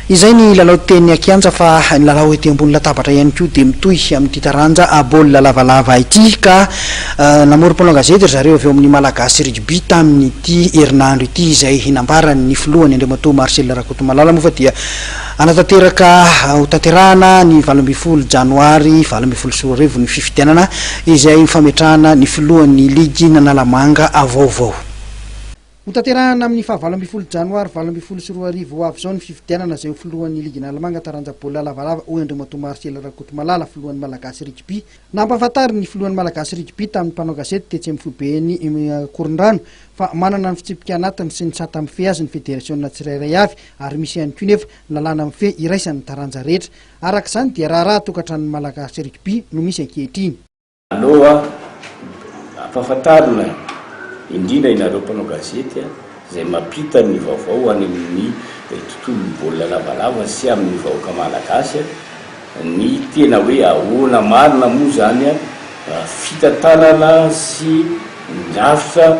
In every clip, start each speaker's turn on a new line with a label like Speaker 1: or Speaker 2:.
Speaker 1: Izay ny lalao teny an-kianja fa ny lalao ety ambony latabatra ihany koa dia mitohy amin'ity taranja baolina lavalava ity ka namory mpanao gazety ry zareo avy ao amin'ny Malagasy Rugby tamin'ity herinandro ity izay nambaran'ny filohany Andriamatoa Marcel Rakotomalala moa fa dia hanatanteraka ho tanterahana ny 18 janoary 2018 ny fifidianana izay ho fametrahana ny filohan'ny ligin'Analamanga vaovao. Hotanterahana amin'ny faha 18 janoary 2018 ho avy izao ny fifidianana izay ho filohan'ny ligin'Analamanga taranja baolina lavalava, hoy Andriamatoa Marcel Rakotomalala, filohan'ny Malagasy Rugby. Nampahafantarin'ny filohan'ny Malagasy Rugby tamin'ny mpanao gazety tetsy amin'ny foiben'ny Ankorondrano fa manana ny fitsipika anatiny sy ny sata mifehy azy ny federasiona tsirairay avy ary misy ihany koa nefa ny lalàna mifehy iraisan'ny taranja rehetra. Araka izany dia raharaha tokantranon'ny Malagasy Rugby no misy ankehitriny.
Speaker 2: Aloha ampahafantarina indrindra ianareo mpanao gazety izay mampita ny vaovao any amin'ny tontolon'ny baolina lavalava sy amin'ny vahoaka malagasy ny tena hoe ahoana marina moa izany fitantanana sy ny rafitra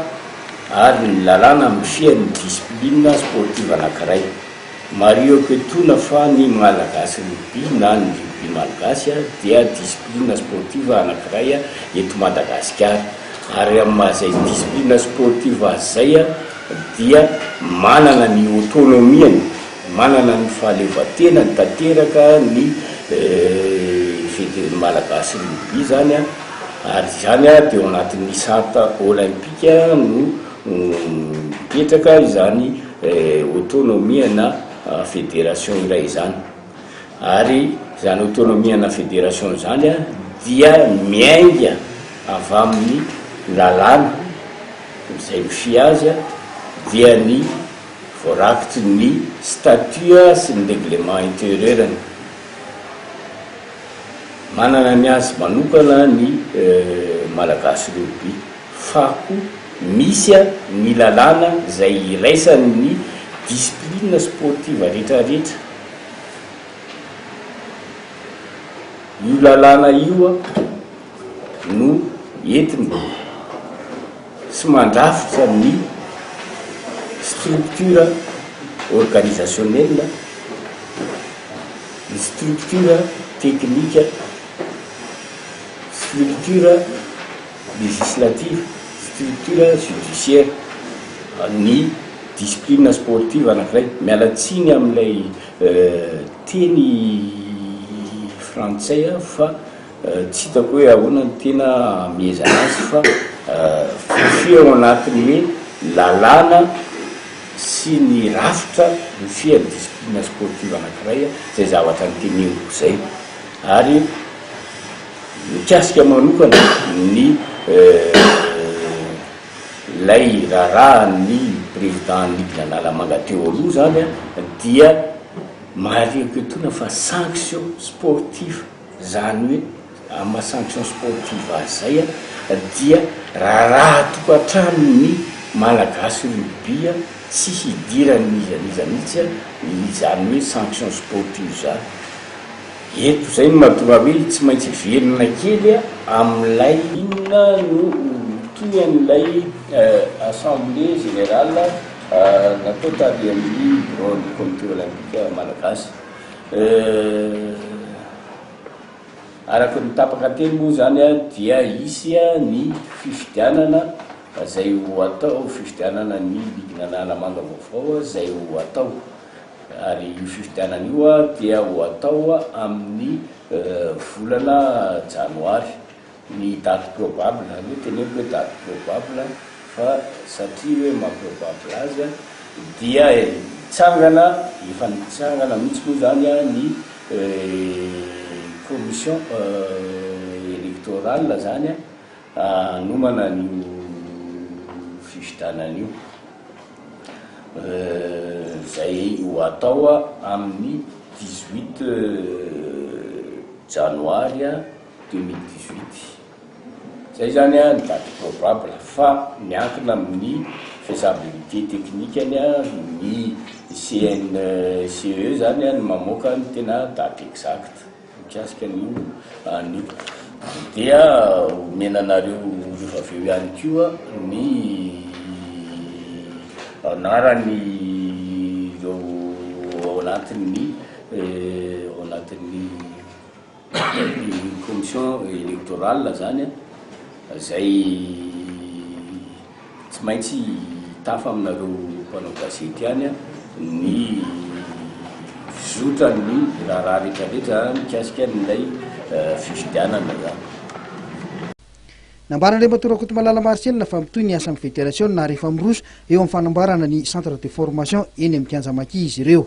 Speaker 2: ary ny lalàna mifehy ny discipline sportive anankiray. Marihiko etoana fa ny Malagasy Rugby na ny Rugby Malgasy dia discipline sportive anankiray eto Madagasikara ary amin'ny maha izay discipline sportive azy izay dia manana ny autonomie-ny, manana ny fahaleovantenany tanteraka ny Malagasy Rugby izany ary izany dia ao anatin'ny charte olympique no mipetraka izany autonomie na fédération iray izany ary izany autonomie na fédération izany dia miainga avy amin'ny lalàna izay mifehy azy dia ny voarakitry ny statut sy ny règlement intérieur-ny. Manana ny azy manokana ny Malagasy Rugby. Fa koa misy ny lalàna izay iraisan'ny discipline sportive rehetra rehetra. Io lalàna io no entina sy mandrafitra ny structure organisationnelle, ny structure technique, structure législative, structure judiciaire, ny discipline sportive anankiray. Miala tsiny amin'ilay teny frantsay aho fa tsy hitako hoe ahoana no tena hamehezana azy fa voafehy ao anatin'ny hoe lalàna sy ny rafitra mifehy ny discipline sportive anankiray izay zavatra noteneniko izay ary Mikasika manokana ny ilay raharahan'ny président ny ligue Analamanga teo aloha zany dia marihiko etoana fa sanction sportive zany hoe amin'ny maha sanction sportive azy zay dia raharaha tokantranon'ny Malagasy rugby tsy hidiran'iza n'iza mihitsy izany hoe sanction sportive zany. Eto izay no mahatonga hoe tsy maintsy velona kely amin'ilay. Inona no ho tohin'ilay assemblée générale natao tary amin'ny biraon'ny comité olympique malagasy? Araka ny tapaka teny moa izany dia hisy ny fifidianana izay ho atao, fifidianana ny ligin'Analamanga vaovao izay ho atao. Ary io fifidianana io dia ho atao amin'ny volana janoary. Ny date probable, aleo teneniko hoe date probable fa satria hoe maha probable azy dia hitsangana, efa nitsangana mihitsy moa izany ny commission électorale izany hanomana an'io fifidianana io. Izay ho atao amin'ny 18 janoary 2018. Izay izany ny date probable fa miankina amin'ny faisabilité technique-ny ny CNCE izany no mamoaka ny tena date exacte. Mikasika an'io anio dia omena anareo rehefa avy eo ihany koa ny anaran'ireo ao anatin'ny. anatin'ny ao anatin'ny commission électorale zany zay tsy maintsy hitafa aminareo mpanao gazety ihany ny fizotran'ny raharaha rehetrarehetra mikasika an'ilay fifidianana zany.
Speaker 1: Nambaran'Andriamatoa Rakotomalala Marcel fa mitohy ny asa amin'ny federasiona ary efa miroso eo amin'ny fanamboarana ny centre de formation eny amin'ny kianja Maki izy ireo.